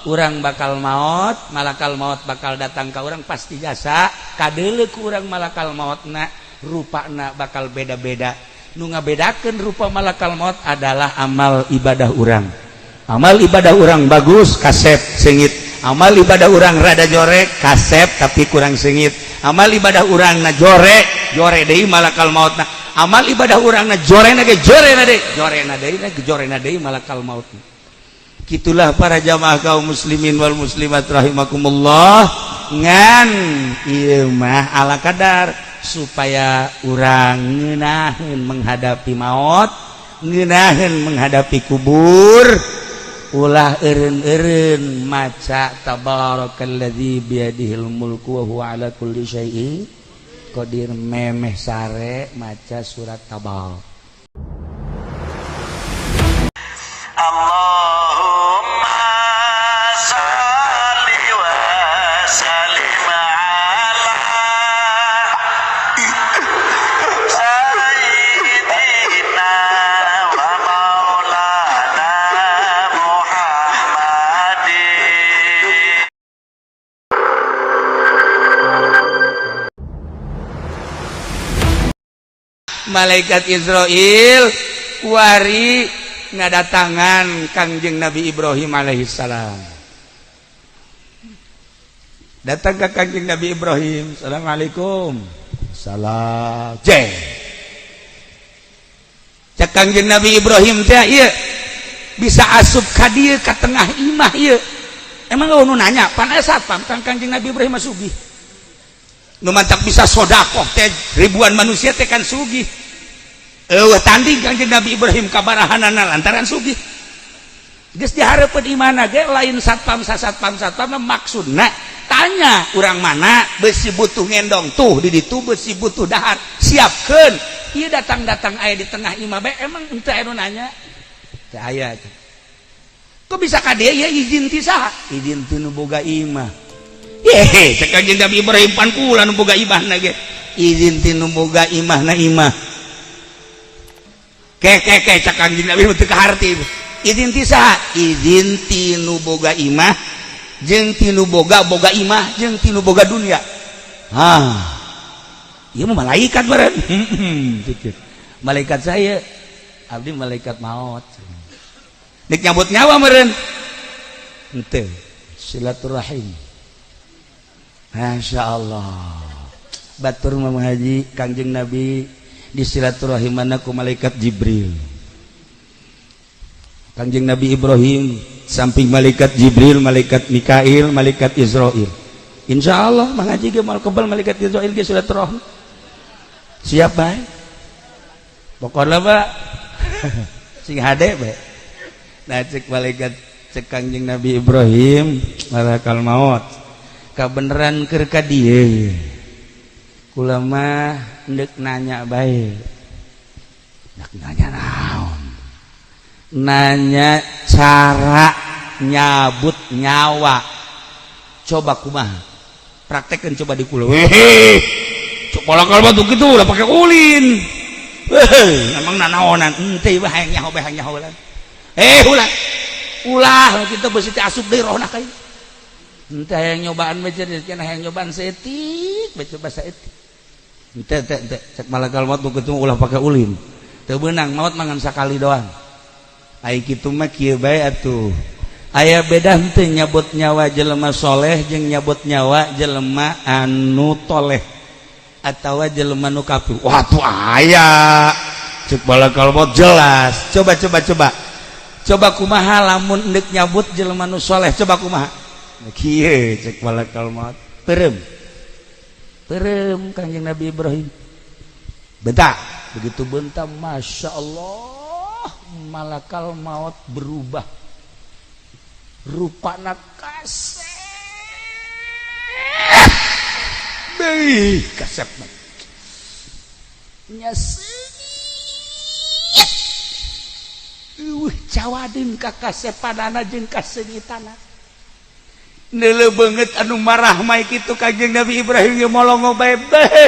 Urang bakal maut, malakal maut bakal datang ka urang pasti. Jasa kadeuleu ku urang malakal mautna, rupana bakal beda-beda. Nu ngabedakeun rupa malakal maut adalah amal ibadah urang. Amal ibadah urang bagus, kasep, seungit. Amal ibadah urang rada jorek, kasep tapi kurang seungit. Amal ibadah urang na jorek, jore deui malakal mautna. Amal ibadah urang na jore na ge, jore na deui, jore na deui, na jore na deui malakal mautna. Gitulah, para jamaah kaum muslimin wal muslimat rahimakumullah. Ngan ieu mah ala kadar supaya urang ngeunaheun menghadapi maut, ngeunaheun menghadapi kubur, ulah eureun-eureun maca tabarakalladzi biyadihil mulku wa huwa ala kulli syai'in qadir. Memeh sare maca surat Tabarak. Allahumma salli wa sallim ala sayyidina wa maulana Muhammadin. Malaikat Izrail kuari ngadatangan Kangjeng Nabi Ibrahim alaihissalam. Datang ke Kangjeng Nabi Ibrahim, "Assalamualaikum." "Salam." Jeng, cek Kangjeng Nabi Ibrahim teh, "Ieu bisa asup ka dieu, ka tengah imah ieu, emang nu nanya pan aya satpam?" Kan Kangjeng Nabi Ibrahim mah sugih, nu mantak bisa sodakoh teh ribuan manusia teh kan sugih. Eueuh tanding Kangjeng Nabi Ibrahim kabarahanana lantaran sugih. Geus dihareupeun imahna ge lain satpam, sasatpam, satpam. Maksudna tanya urang mana, besi butuh ngendong tuh di ditu, besi butuh dahar, siapkeun. Ieu datang-datang aya di tengah imah bae, emang henteu aya nu nanya? Teu aya. Kok bisa ka dieu ya? Izin ti saha? Izin ti nu boga imah. Yehe, cek Kanjeng Nabi Ibrahim, pan kula nu boga imahna ge. Izin ti nu boga imahna imah. Ke ke ke, cek Kanjeng Nabi, teu kaharti. Izin ti saha? Izin ti nu boga imah jeung ti nu boga boga imah jeung ti nu boga dunia. Ah, ieu mah malaikat meureun. Malaikat saya, abdi malaikat maut. Nek nyabut nyawa meureun. Henteu, silaturahim. Masya Allah. Batur mah haji Kangjeng Nabi di silaturahimana ku malaikat Jibril. Kangjeng Nabi Ibrahim samping malaikat Jibril, malaikat Mikail, malaikat Israel. Insya Allah mengaji ge moal kebal malaikat Israel ge silaturahmi. Siap bae. Pokoknya Pak sing hade bae. Nah, cek malaikat, cek Kangjeng Nabi Ibrahim, malakal maut kabeneran keur ka dieu, kula mah ndek nanya bae. Ndek nanya naon? Nanya cara nyabut nyawa. Coba kumaha, praktekkan coba di kula. Hehe, coba malakal maut gitu udah pakai ulin. Hehe, emang nanaonan ente bae, hayang nyaho bae, hayang nyaho lah. Eh, ulah ulah kita besi teh asup deui rohna ka ieu. Ente hayang nyobaan bae, cenah hayang nyobaan saeutik bae, coba saeutik. Ente ente ente, cek malakal maut kitu, ulah pakai ulin, teu beunang maut mangan sakali doang. Ai kitu mah kieu bae atuh, aya beda henteu nyabut nyawa jelema soleh jeung nyabut nyawa jelema anu toleh atawa jelema nu kafir? Wah, tuh aya, cek malakal maut, jelas. Coba coba coba coba, kumaha lamun endek nyabut jelema nu soleh? Coba kumaha? Kieu, cek malakal maut. Perem perem Kanjeng Nabi Ibrahim bentak. Begitu bentak, masya Allah, malakal maut berubah rupana, kasep deui, kasep nya seungit. Eueuh cawadeun ka kasepanana jeung kaseungitana. Neuleuh beungeut anu marah mah kitu, Kanjeng Nabi Ibrahim ge molongo bae. Beh,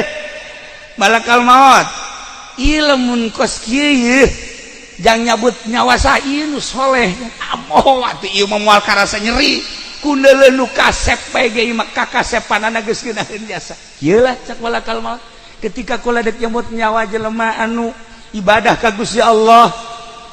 malakal maut, ieu lamun kos kieu ieu jang nyabut nyawa saha? Ieu nu soleh. Amoh atuh, ieu mah moal karasa nyeri. Ku neuleuh nu kasep bae ge mah kakasepanana geus ngeunaheun jasa. Kieu lah cak malakal maut. Ketika kula dek nyebut nyawa jelema anu ibadah ka Gusti Allah,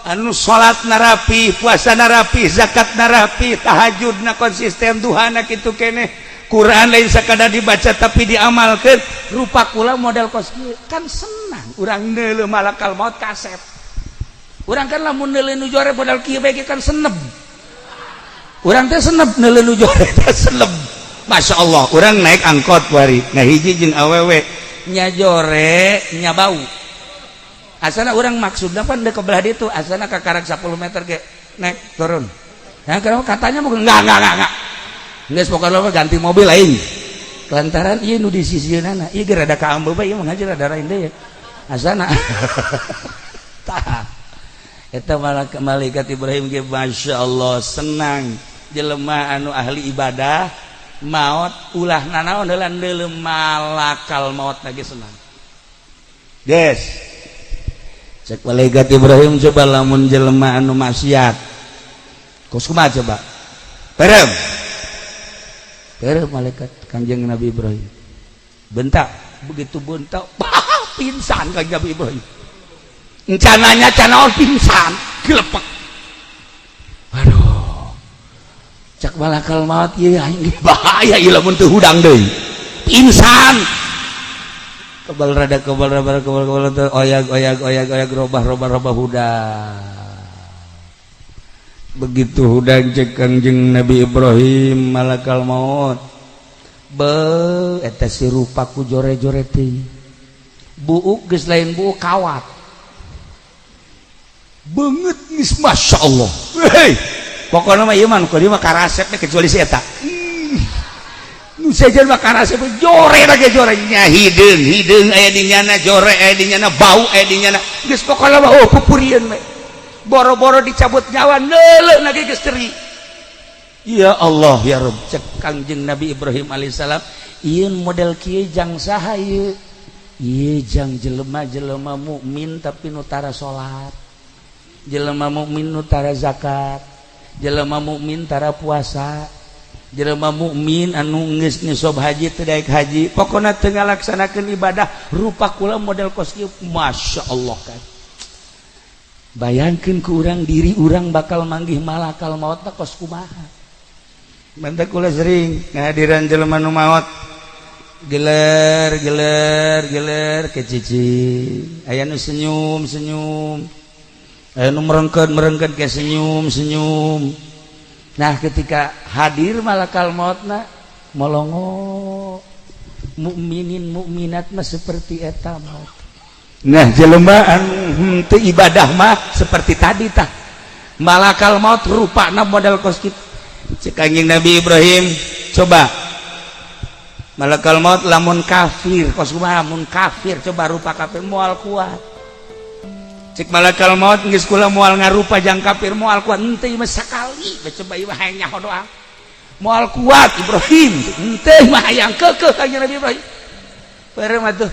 anu salat narapi, puasa narapi, zakat narapi, tahajud na konsisten, duhana kitu keneh, Quran lain sakadar dibaca tapi diamalkan, rupa kula model kos kieu kan senang urang neuleuh malakal maut kasep. Urang kan lamun neuleuh nu jore model kieu bae kan seneb. Urang teh seneb neuleuh nu jore teh seneb. Masya Allah, urang naik angkot wari ngahiji jeung awewe nya jore nya bau. Asana urang maksudna pan ke belah ditu, asana kakarak 10 meter ge naik turun. Nah, kenapa katanya bukan enggak. Geus pokokna ganti mobil lain. Lantaran ieu nu di sisieunana, ieu ge rada kaambe bae, ieu mah ngaji rada lain deui. Asana. Tah. Eta malaikat Ibrahim ge Masya Allah senang jelema anu ahli ibadah maot ulah nanaon heula neuleuh malakal maot lagi senang. Guys, cek malaikat Ibrahim, coba lamun jelema anu maksiat kos kumaha coba? Perem perem malaikat Kangjeng Nabi Ibrahim bentak, begitu bentak pingsan Kangjeng Nabi Ibrahim. Encananya canaon pingsan gelepek. Aduh, cak malakal maut, ieu aing bahaya ieu lamun teu hudang deui. Pingsan, kebal rada kebal rada kebal kebal teu oyag oyag oyag oyag, robah robah robah, hudang. Begitu hudang, cek Kangjeng Nabi Ibrahim, malakal maut, be eta si rupa ku jore-jore teh buuk geus lain buuk, kawat banget geus. Masya Allah, hei, pokoknya mah ieu mah nu dieu mah karasep kecuali si eta nu sejen mah karasep jore lagi jore nya, hideung hideung aya di nyana, jore aya di nyana, bau aya di nyana. Geus pokokna mah oh pupurieun we, boro-boro dicabut nyawa, neuleuh lagi geus teri. Ya Allah ya Rabb, cek Kangjeng Nabi Ibrahim alaihissalam, ieu model kieu jang saha ieu? Ieu jang jelema-jelema mukmin tapi nu tara salat, jelema mukmin nu tara zakat, jelema mukmin tara puasa, jelema mukmin anu geus nisob haji teu daek haji, pokona teu ngalaksanakeun ibadah. Rupa kula model kos kieu. Masya Allah, kan bayangkeun ku urang diri urang bakal manggih malakal maut teh kos kumaha. Mantak kula sering ngahadiran jelema nu maot, geler geler geler ke cici, aya nu senyum senyum, aya nu merengkeun merengkeun ke senyum senyum. Nah, ketika hadir malakal mautna molongo. Mukminin mukminat mah seperti eta maut. Nah, jelema anu teu ibadah mah seperti tadi tah, malakal maut rupana model kos kitu. Cek Kanjeng Nabi Ibrahim, coba malakal maut lamun kafir kos kumaha? Mun kafir, coba rupa kafir moal kuat. Cek malakal maut, geus kula moal ngarupa jang kafir, moal kuat. Henteu mah sakali coba ieu mah hayang nyaho doang. Moal kuat Ibrahim, henteu mah hayang keukeuh. Kanjeng Nabi Ibrahim peureum atuh.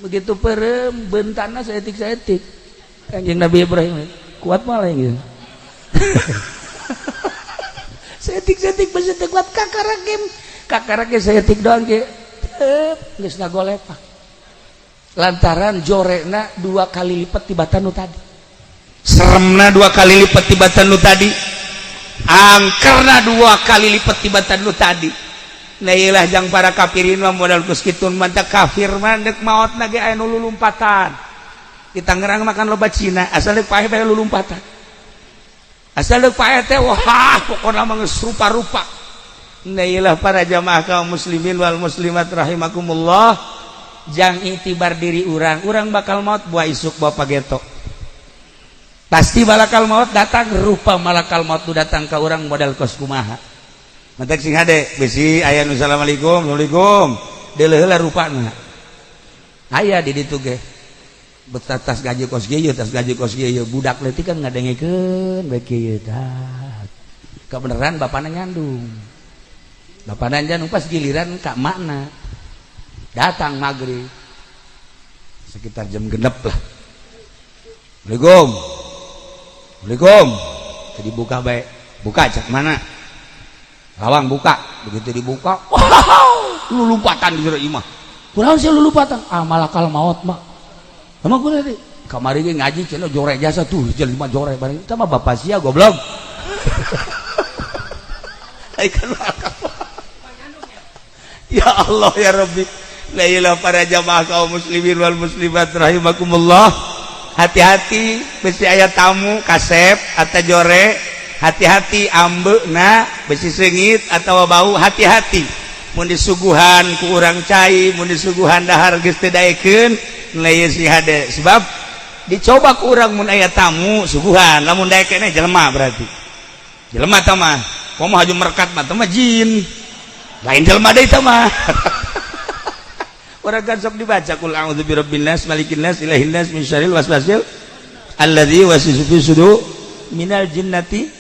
Begitu peureum, bentana saeutik-saeutik. Kanjeng Nabi Ibrahim kuat malah gitu, saeutik-saeutik beusi teu kuat, kakara ge kakara ge saeutik doang ge geus ngagolepak lantaran jorekna dua kali lipat tibatan nu tadi, seremna dua kali lipat tibatan nu tadi, angkerna dua kali lipat tibatan nu tadi. Nah, iyalah jang para kafirin mah modal kos kitu. Mantap kafir mah dek maot ge aya nu lulumpatan. Di Tangerang makan loba Cina, asal dek paeh paeh lulumpatan, asal dek paeh teh wah pokokna mah geus rupa-rupa. Nah, iyalah para jamaah kaum muslimin wal muslimat rahimakumullah, jang iktibar diri urang, urang bakal maut buah isuk buah pageto. Pasti malakal maut datang. Rupa malakal maut tu datang ke urang modal kos kumaha? Mantak sing hade bisi aya nu assalamualaikum, assalamualaikum, deuleuh heula rupana. Aya di ditu ge betatas gaji kos kieu, tas gaji kos kieu, budak leutik kan ngadengekeun bae kieu tah. Kebenaran bapana nyandung, bapana nyandung. Pas giliran ka makna datang maghrib sekitar jam 6 lah, "Assalamualaikum, Assalamualaikum." Jadi buka baik, buka cak mana. Lawang buka, begitu dibuka, wow, lulumpatan di jero imah. Kunaon sih lulumpatan? Ah, malakal maut mah. Emang kunaon tadi? Kamari ge ngaji cenah jore jasa tuh, jelema jore bareng. Itu mah bapak sia goblok. Kan ya Allah ya Rabbi. La ilaha, para jamaah kaum muslimin wal muslimat rahimakumullah. Hati-hati besi aya tamu kasep atau jore, hati-hati ambeuna besi seungit atau bau, hati-hati mun disuguhan ku urang cai, mun disuguhan dahar geus teu daekeun si hade, sebab dicoba ku urang mun aya tamu suguhan, lamun daekeun jelema, berarti jelema tah mah. Komo haju merkat mah, tah mah jin, lain jelema deui tah mah. Urang kan sok dibaca qul a'udzu birabbin nas, malikin nas, ilahin nas, min syarril waswasil alladzi yuwaswisu fi sudur minal jinnati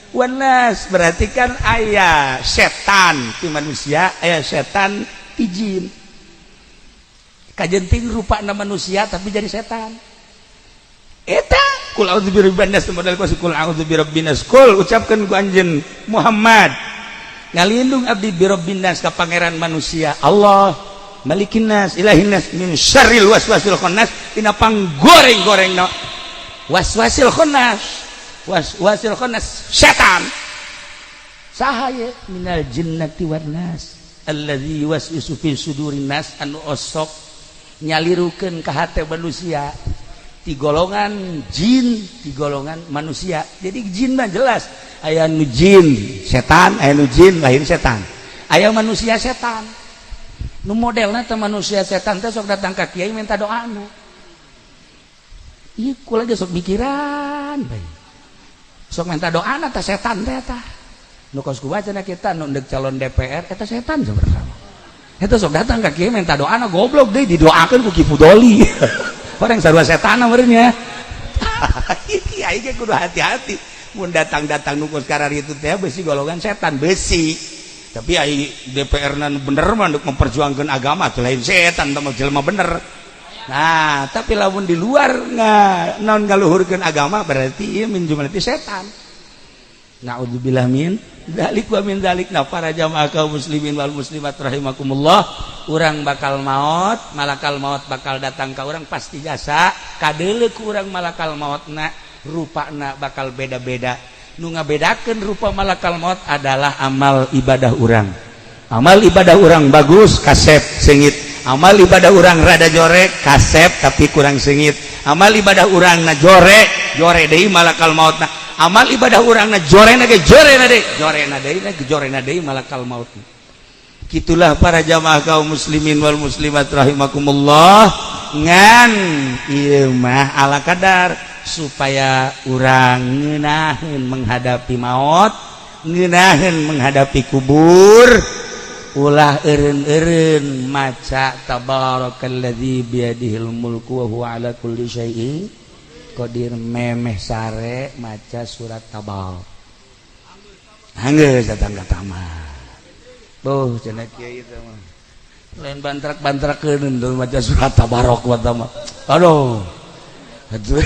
wan nas. Berarti kan aya setan ti manusia, aya setan ti jin, kajenting rupana manusia tapi jadi setan. Eta qul a'udzu birabbin nas model kul a'udzu birabbin nas, kul ucapkeun ku anjeun Muhammad, ngalindung abdi, birabbin nas ka pangeran manusia Allah, malikin nas, ilahin nas, min syarril waswasil khannas tina panggoreng-goreng no waswasil khannas. Waswasil khannas setan saha ye? Minal jinnati wan nas alladzi yuwaswisu fi sudurin nas, anu osok nyalirukeun ka hate manusia, ti golongan jin, ti golongan manusia. Jadi jin mah jelas aya nu jin setan, aya nu jin lain setan, aya manusia setan. Nu modelna teh manusia setan teh sok datang ka kiai minta doa. Nu ieu kula ge sok mikiran bae, sok minta doa na teh setan teh. Tah, nu kos ku baca kita nu ndek calon DPR eta setan sebenarnya. Eta sok datang ka kiai minta doa na, goblok deui didoakeun ku Ki Fudoli. Orang sarua setan meureun. Kiai ge kudu hati-hati mun datang-datang nu kos itu teh, besi golongan setan besi. Tapi ai DPR nan bener mah untuk memperjuangkan agama tuh lain setan, teh jelema bener. Nah, tapi lamun di luar nggak non ngaluhurkeun agama, berarti ieu min jumlati setan. Naudzubillah min dzalik wa min dzalik. Nah, para jamaah kaum muslimin wal muslimat rahimakumullah, urang bakal maut, malakal maut bakal datang ka urang pasti jasa kadeuleu ku urang. Malakal mautna rupana bakal beda-beda. Nu ngabedakeun rupa malakal maut adalah amal ibadah urang. Amal ibadah urang bagus, kasep seungit. Amal ibadah urang rada jorek, kasep tapi kurang seungit. Amal ibadah urang na jorek, jore deui malakal maut na. Amal ibadah urang na jore na ge, jore na deui, jore na deui na, jore na deui malakal maut. Gitulah, para jamaah kaum muslimin wal muslimat rahimakumullah. Ngan ieu mah ala kadar supaya urang ngeunaheun menghadapi maut, ngeunaheun menghadapi kubur, ulah eureun-eureun maca tabarakalladzi biyadihil mulku wa huwa ala kulli syai'in qadir. Memeh sare maca surat Tabarok, anggeus datang ka tamat. Boh, cenah kiai teh mah lain bantrak-bantrakeun tuh maca surat Tabarok mah. Aduh. Aduh.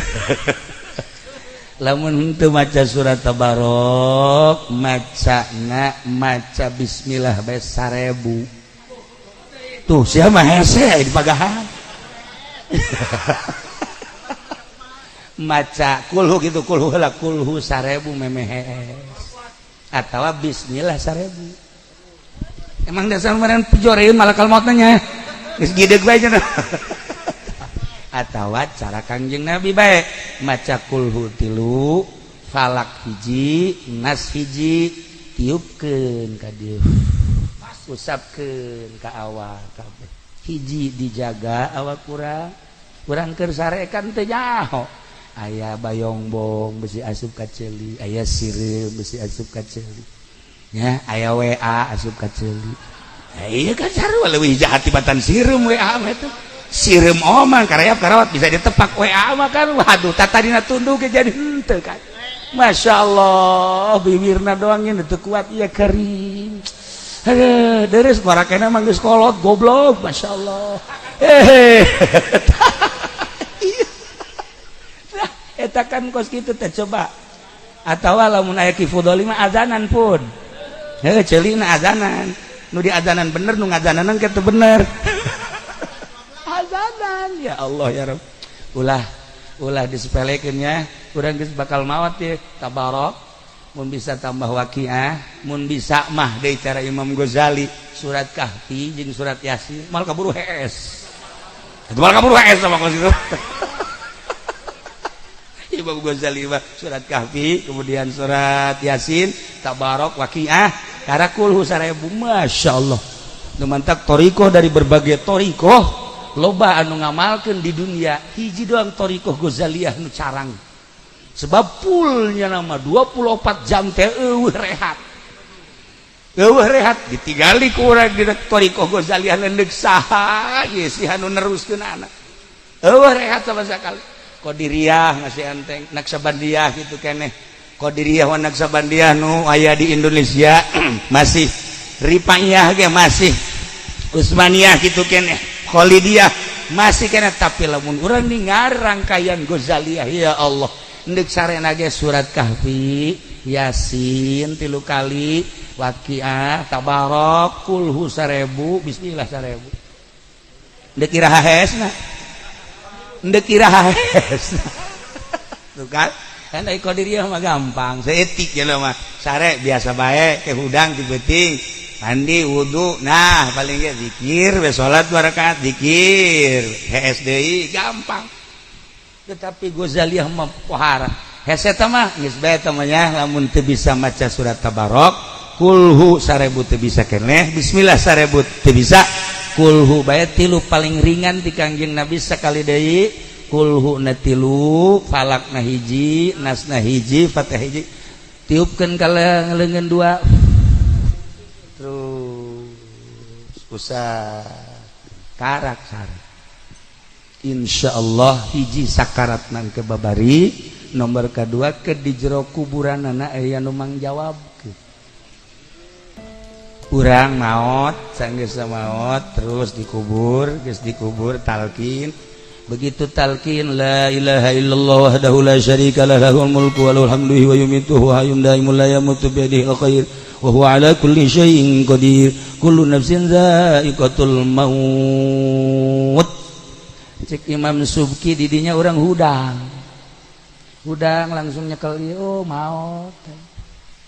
Lamun henteu maca surat Tabarok, macana maca bismillah bae 1000. Tuh, sia mah hese di pagahan. Maca kulhu gitu, kulhu heula, kulhu 1000 memehes. Atawa bismillah 1000. Emang dasar meureun pijoreun malakal maut nya. Geus gideg bae cenah. Atawa cara Kangjeng Nabi bae, maca kulhu tilu, falak hiji, nas hiji, tiupkeun ka dieu, usapkeun ka awak kabeh. Hiji, dijaga awak urang. Urang keur sare kan teu nyaho, aya bayongbong besi asup ka ceuli, aya sireum besi asup ka ceuli nya, aya WA asup ka ceuli. Iya kan, sarua leuwih jahat tibatan sireum WA mah. Itu sireum oman karayap karawat bisa ditepak. WA mah kan waduh, tadina tunduk jadi henteu kan. Masya Allah, bibirna doang ini teu kuat. Iya kering. Aduh, deres marakena mah geus kolot goblok. Masya Allah. Eh, nah, eta kan kos kitu teh coba. Atawa lamun aya Ki Fudoli mah azanan pun. Heuh, ceulina azanan. Nu di azanan bener, nu ngazananan kitu bener. Azanan, ya Allah ya Rabb. Ulah ulah disepelekeun nya, urang geus bakal maot ya. Tabarok mun bisa, tambah Waqiah mun bisa mah. Deui cara Imam Ghazali, surat Kahfi jeung surat Yasin mal kaburu hees. Itu mal kaburu hees sama kos itu. Imam Ghazali mah surat Kahfi, kemudian surat Yasin, Tabarok, Waqiah, karak kulhu 1000. Masya Allah, nu mantak torikoh, dari berbagai torikoh loba anu ngamalkeun di dunia, hiji doang torikoh Ghazaliyah nu carang, sebab fullnya nama 24 jam teh eueuh rehat, eueuh rehat. Ditinggali ku urang di torikoh Ghazaliyah, leundeuk saha ieu sih anu neruskeun anak, eueuh rehat sama sekali. Qadiriyah masih enteng, Naksabandiyah gitu keneh. Qadiriyah wa Naksabandiyah nu aya di Indonesia masih, Rifaiyah ge masih, Utsmaniyah gitu keneh, Khalidiyah masih keneh. Tapi lamun urang ningar rangkaian Ghazaliyah, ya Allah, ndek sarena ge surat Kahfi, Yasin tilu kali, Waqiah, Tabarok, kulhu 1000, bismillah 1000, ndek iraha hesna? Ndek iraha hesna? Tuh kan, kan ai Qadiriyah mah gampang seetik ya mah, sare biasa bae ke hudang ti beuting, mandi, wudu, nah paling ge zikir we, salat dua rakaat, zikir, hees deui, gampang. Tetapi Ghazaliyah mah pohara hese mah. Geus bae teh mah nya, lamun teu bisa maca surat Tabarok, kulhu 1000 teu bisa keneh, bismillah 1000 teu bisa, kulhu bae tilu paling ringan. Ti Kangjeng Nabi sekali deui, kulhu na tilu, Falak na hiji, Nas na hiji, Fatihah hiji, tiupkeun ka leungeun dua, terus usah karak sare. Insya Allah hiji sakarat nang ke babari, nomor kedua ke di jero kuburan anak aya nu mangjawab. Urang maot, sanggeus maot, terus dikubur. Geus dikubur, talkin. Begitu talkin, la ilaha illallah wahdahu la syarika lah, lahul mulku wa lahul hamdu wa yumitu wa hayyun daimun la yamutu, bi yadihi khair wa huwa ala kulli syai'in qadir, kullu nafsin dha'iqatul maut. Cek Imam Subki, didinya orang hudang hudang langsung nyekel, oh maut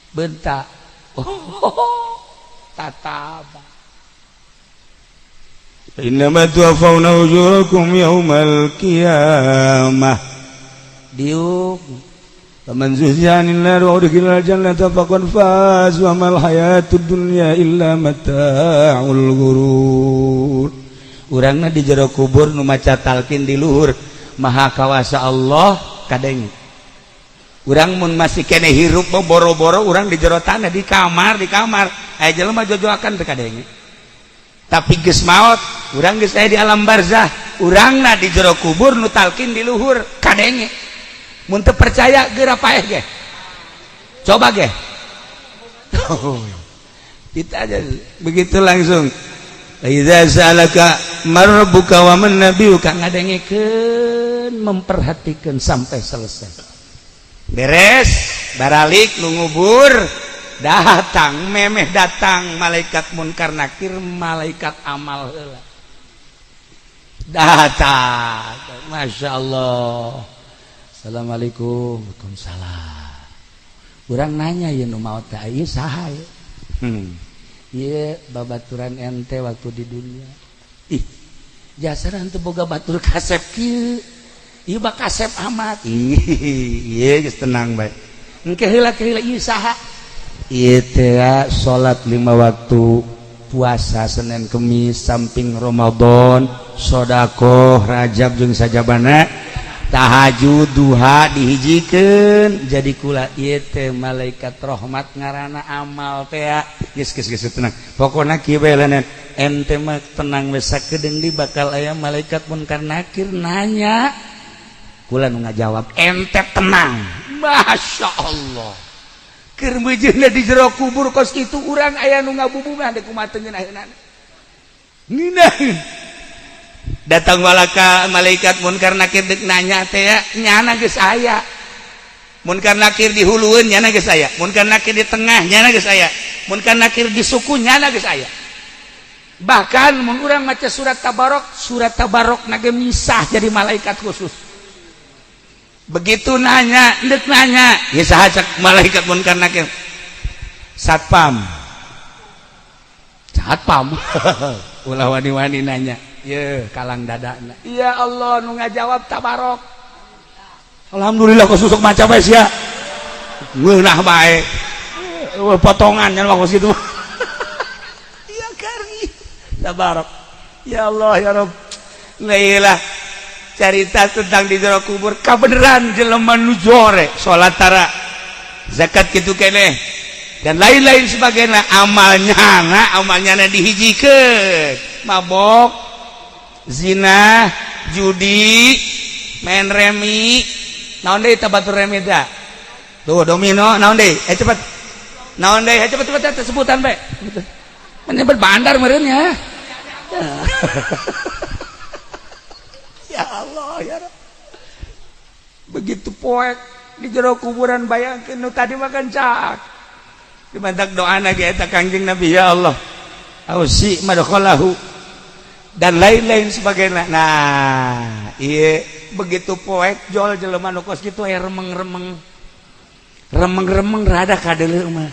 bentak, oh tataba. Innama tuwaffawna ujurakum yaumal qiyamah. Diuk. Faman zuhziha 'anil nar wa udkhilal jannata faqad faz, wa mal hayatud dunya illa mata'ul ghurur. Urangna di jero kubur, nu maca talqin di luhur, maha kawasa Allah kadenge. Urang mun masih kene hirup mah, boro-boro urang di jero tanah, di kamar, di kamar aya jelema jojoakan teu kadenge. Tapi geus maot, urang geus aya di alam barzah, urangna di jero kubur, nu talqin di luhur kadenge. Mun teu percaya, geura paeh ge, coba ge. Oh, kita aja begitu langsung, Idza sa'alaka man rabbuka wa man nabiyuka. Ngadengekeun, memperhatikan sampai selesai. Beres, baralik nu ngubur, datang, memeh datang malaikat Munkar Nakir, malaikat amal heula datang. Masya Allah, assalamualaikum. Waalaikumsalam. Urang nanya, ya nu maot teh ieu saha ya? Ieu babaturan ente waktu di dunia. Ih, jasara henteu boga batur kasep kieu, ieu mah kasep amat. Ih, ieu geus tenang bae. Engke heula, ke heula, ieu saha? Ieu teh salat lima waktu, puasa Senin Kemis samping Ramadan, sodakoh Rajab jeung sajabana, tahajud, duha dihijikeun jadi kula. Ieu teh malaikat rahmat, ngaranna amal teh. Geus, geus, geus, tenang. Pokona kieu bae, ente mah tenang we, sakedeung di bakal aya malaikat Munkar Nakir nanya, kula nu ngajawab, ente tenang. Masya Allah, keur meujeuhna di jero kubur kos kitu, urang aya nu ngabubungah deuk kumaha teu ngeunaheunana. Ngeunaheun. Datang walaka malaikat Munkar Nakir dek nanya teh, nyana geus aya. Munkar Nakir di hulueun, nyana geus aya. Munkar Nakir di tengah, nyana geus aya. Munkar Nakir di sukunya geus aya. Bahkan mun urang maca surat Tabarok, surat Tabarok na ge misah jadi malaikat khusus. Begitu nanya, ndek nanya ya saha cak malaikat Munkar Nakir? Satpam, satpam. Ulah wani-wani nanya ye kalang dadana. Ya Allah, nu ngajawab Tabarok. Alhamdulillah, kok susuk maca bae sia, ngeunah bae potongan nya kos kitu. Iya kari Tabarok. Ya Allah, ya Rob. Nah, carita tentang di jero kubur kabeneran jelema nu jore, salat tara, zakat kitu keneh, dan lain-lain sebagainya. Amalnya na, amalnya na dihijikeun mabok, zina, judi, main remi, naon deui tah batur remi tah tuh, domino, naon deui? Eh, cepet, naon deui? Eh, cepet, cepet, cepet, sebutan bae. Menyebut bandar meureun ya. Ya Allah, ya Rabb. Begitu poek di jero kuburan, bayangkeun nu tadi makan cak dimantak doana ge eta Kangjeng Nabi, ya Allah, awsi madkhalahu, dan lain-lain sebagainya. Nah, iya, begitu poek jol jelema nu kos kitu aya remeng-remeng, remeng-remeng rada kadeuleu mah.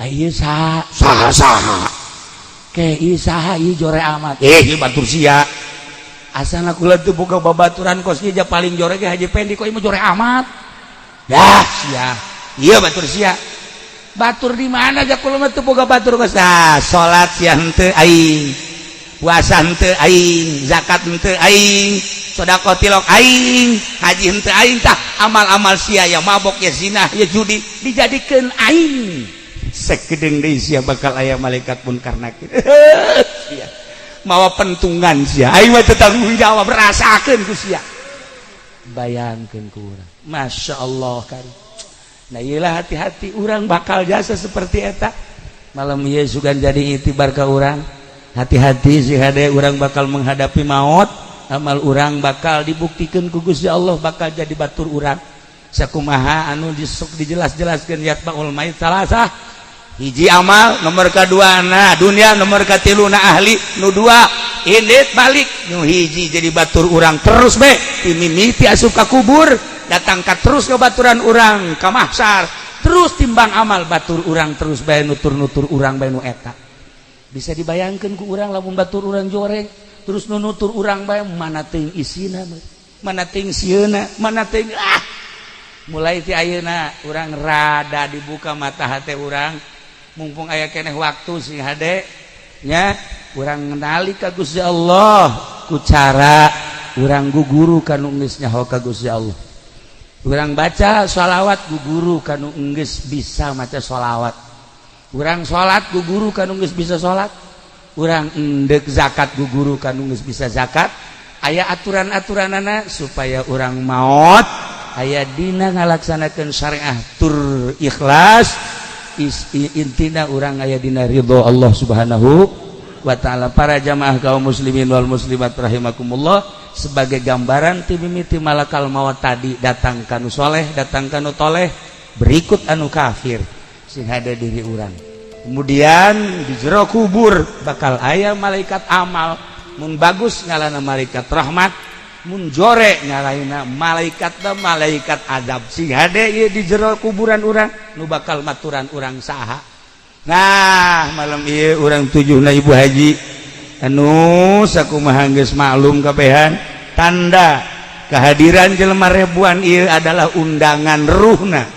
Ieu saha, saha, saha ke ieu, saha ieu jore amat? Eh, ieu batur sia. Asana kula teu boga babaturan kos ieu, paling jore ge Haji Pendi. Kok ieu mah jore amat dah sia? Ieu batur sia. Batur di mana aja? Kula mah teu boga batur kos. Nah, salat sia henteu aing, puasa henteu aing, zakat henteu aing, sedekah tilok aing, haji henteu aing. Tah, amal-amal sia ya mabok, ya zina, ya judi dijadikeun aing. Sakedeung deui sia bakal aya malaikat Munkar Nakir sia mawa pentungan. Sia, aing mah teu tanggung jawab, rasakeun ku sia. Bayangkeun ku urang, Masya Allah kan. Nah, iyalah, hati-hati, urang bakal jasa seperti eta malam ieu. Sugan jadi itibar ka urang, hati-hati sih hade. Urang bakal menghadapi maut, amal urang bakal dibuktikan ku Gusti Allah, bakal jadi batur urang. Sakumaha anu disuk dijelas-jelaskeun, yatba'ul mayit salasah: hiji amal, nomor kedua na dunia, nomor katilu na ahli. Nu dua indit balik, nu hiji jadi batur urang terus be mimiti asup ka kubur, datang ka terus ke baturan urang ka mahsyar terus, timbang amal batur urang terus bae, nutur-nutur urang bae. Nu eta bisa dibayangkan ku urang, lamun batur urang joreng terus nu nutur urang bae, mana teuing isina, mana teuing sieuna, mana teuing. Ah, mulai ti ayeuna urang rada dibuka mata hati urang, mumpung aya keneh waktu sing hade nya urang ngenali ka Gusti Allah ku cara urang guguru kanu geus nyaho ka Gusti Allah. Urang baca sholawat guguru kanu geus bisa maca sholawat, urang salat guguru kanu geus bisa salat, urang endek zakat guguru kanu geus bisa zakat. Aya aturan-aturanana supaya urang maot aya dina ngalaksanakeun syariah tur ikhlas. Intina urang aya dina ridho Allah Subhanahu wa Ta'ala. Para jamaah kaum muslimin wal muslimat rahimakumullah, sebagai gambaran ti mimiti malakal maut tadi datang kanu soleh, datang kanu toleh, berikut anu kafir sing ada diri urang. Kemudian di jero kubur bakal aya malaikat amal. Mun bagus ngalana malaikat rahmat, mun jore ngalaina malaikat malaikat azab. Sing hade ieu di jero kuburan urang nu bakal maturan urang saha? Nah, malam ieu urang tujuhna Ibu Haji anu sakumaha geus maklum kabehan, tanda kehadiran jelema ribuan ieu adalah undangan ruhna,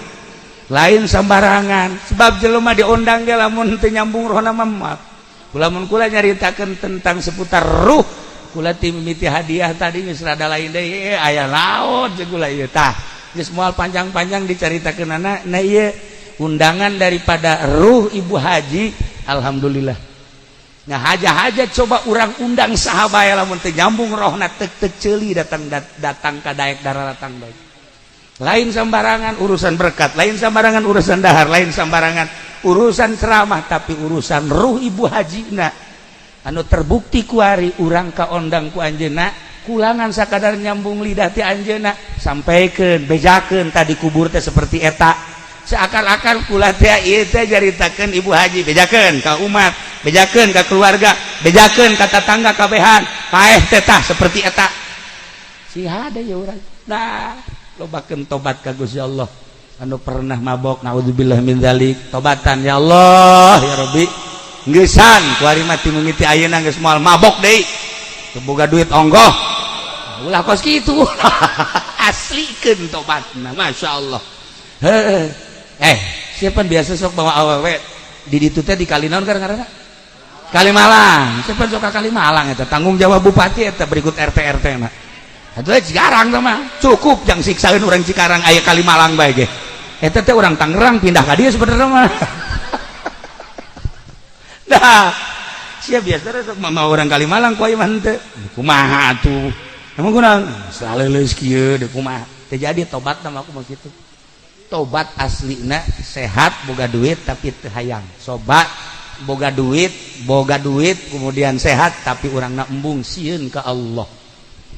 lain sembarangan. Sebab jelema diundang ge lamun teu nyambung rohna mah. Lamun kula nyaritakeun tentang seputar ruh, kula ti mimiti hadiah tadi geus rada lain deui, aya laut jeung kula ieu. Tah, geus moal panjang-panjang dicaritakeunana. Nah, ieu undangan daripada ruh Ibu Haji, alhamdulillah. Nah, haja-haja coba urang undang saha bae, lamun teu nyambung rohna tek tek ceuli datang datang ka daek darah datang bae. Lain sembarangan urusan berkat, lain sembarangan urusan dahar, lain sembarangan urusan ceramah, tapi urusan ruh Ibu Haji na anu terbukti kuari urang kaondang ku anjeunna, kulangan sakadar nyambung lidah ti anjeunna, sampaikan, bejakeun tadi kubur teh seperti eta. Seakan-akan kula teh ieu teh jaritakeun Ibu Haji, bejakeun ka umat, bejakeun ka keluarga, bejakeun ka tatangga kabehan. Paeh teh tah seperti eta. Si hade ya urang. Nah, lobakeun tobat ka Gusti Allah. Anu pernah mabok, naudzubillah min dzalik, tobatan ya Allah ya Rabbi. Geusan kuari mah ti mimiti ayeuna geus moal mabok deui. Teu boga duit onggoh. Ulah kos kitu. Aslikeun tobatna, Masya Allah. Heeh. Siapa biasa sok bawa awewe di ditu teh di kali naon ngaranna? Kalimalang. Siapa sok ka Kalimalang eta tanggung jawab bupati eta berikut RT RT na. Atuh Cikarang teh mah cukup jang siksaeun urang Cikarang aya Kalimalang bae ge. Eta teh urang Tangerang pindah ka dieu sebenarnya mah. Dah, sia biasa sok mah urang Kalimalang ku aya mah henteu. Kumaha atuh? Emang kunaon? Saleuleus kieu deui kumaha? Teu jadi tobat mah aku mah kitu. Tobat aslina sehat boga duit tapi teu hayang. Sobat boga duit kemudian sehat tapi urangna embung sieun ka Allah.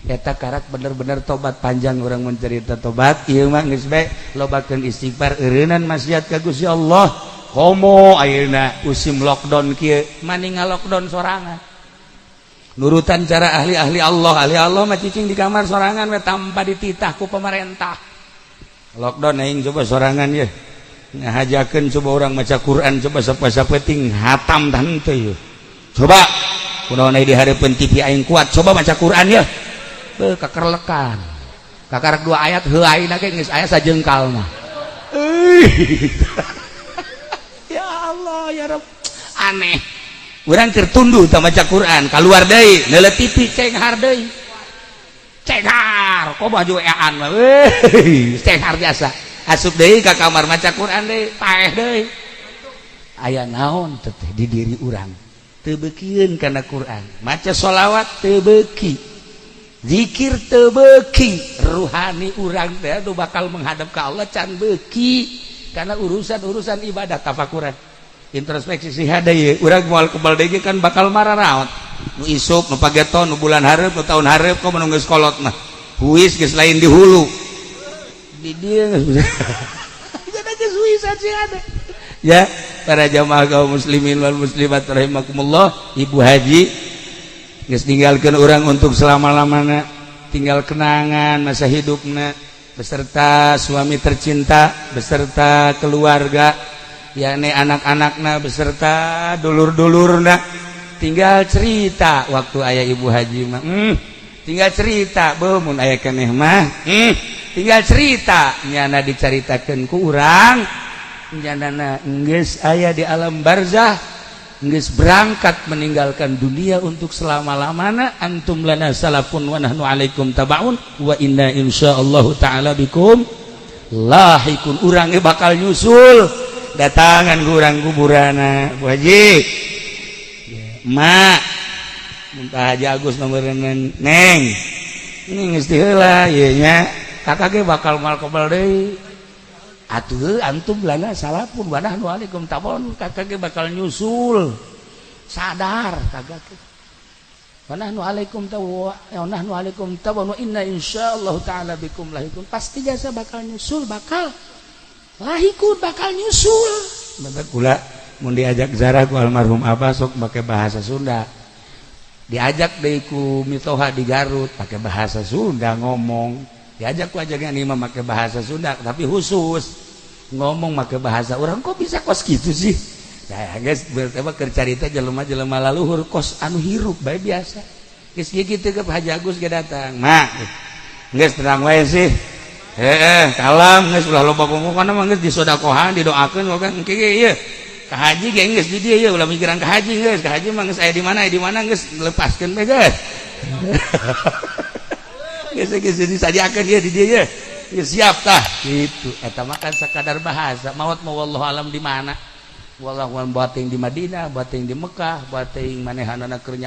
Eta karak bener-bener tobat. Panjang orang mencerita tobat ieu mah, geus bae lobakeun istighfar, eureunnan maksiat ka Gusti Allah. Komo ayeuna musim lockdown kieu, maning lockdown sorangan nurutan cara ahli-ahli Allah. Ahli Allah mah cicing di kamar sorangan we tanpa dititah ku pemerintah. Lockdown aing coba sorangan ya, ngahajakeun coba orang maca Quran, coba sapeting hatam tah henteu ye. Coba kunaon di hareupeun TV aing kuat, coba maca Quran ya. Beuh, kakerlekan kakarak dua ayat heuh aing ge geus aya sajengkal mah. Ya Allah ya Rabb, aneh urang keur tunduh tah maca Quran, keluar deui neuleuh TV, cenghar deui, cenghar kok baju ean mah, cenghar biasa. Asup deui ka kamar, maca Quran deui, paeh deui. Aya naon teh di diri urang? Teu beukieun kana Quran, maca sholawat teu beuki, zikir teu beuki. Ruhani urang teh atuh bakal menghadap ka Allah can beuki karena urusan-urusan ibadah. Tafakuran, introspeksi sih ada ye. Urang moal kebal deui kan, bakal mararaot nu isuk, nu pageton, nu bulan hareup, nu tahun hareup. Kok nu geus kolot mah huis geus lain di hulu, di dieu geus geus huisan sih ada ya. Para jamaah kaum muslimin wal muslimat rahimakumullah, Ibu Haji geus ninggalkeun urang untuk selama-lamanya, tinggal kenangan masa hidupna beserta suami tercinta, beserta keluarga, yakni anak-anakna beserta dulur-dulurna. Tinggal cerita waktu ayah Ibu Haji mah, tinggal cerita. Beuh, mun aya keneh mah, tinggal cerita. Nyana dicaritakeun ku urang, nyana geus aya di alam barzah, geus berangkat meninggalkan dunia untuk selama-lamana. Antum lana salafun wa nahnu alaikum tabaun wa inna insyaallah taala bikum lahikun. Urang bakal nyusul datangan ku urang kuburana. Bu Haji, Mak, mun Haji Agus nomor neng ini geus heula ieu nya, kakak ge bakal moal kebal deui atuh. Antum lana salafun wa nahnu alaikum tabaun, kakak ge bakal nyusul. Sadar kakak ge, wa nahnu alaikum tawa wa nahnu alaikum tabaun wa inna insyaallah taala bikum lahikun. Pasti jasa bakal nyusul, bakal lahikun, bakal nyusul. Bentar, kula mun diajak zarah ku almarhum abah sok make bahasa Sunda, diajak deui ku mitoha di Garut pakai bahasa Sunda ngomong, diajak ku ajakan imam make bahasa Sunda, tapi khusus ngomong make bahasa orang. Kok bisa kos gitu sih? Saya guys bertema keur carita jelema-jelema laluhur kos anu hirup bae biasa. Geus kieu ke Haji Agus ge datang, "Mak, geus tenang wae sih. Heeh, kalem geus, ulah loba ngomong kana mah, geus disodakohan, didoakeun kan engke ge ieu ka haji ge geus di dieu ieu, ulah mikiran ka haji, geus ka haji mah geus aya di mana, aya di mana, geus lepaskeun bae, geus geus geus disadiakeun ieu di dieu ye, geus siap." Tah gitu, eta mah kan sakadar bahasa. Maot mah wallahu alam di mana, wallahu alam, bating di Madinah, bating di Mekah, bating manehanana keur.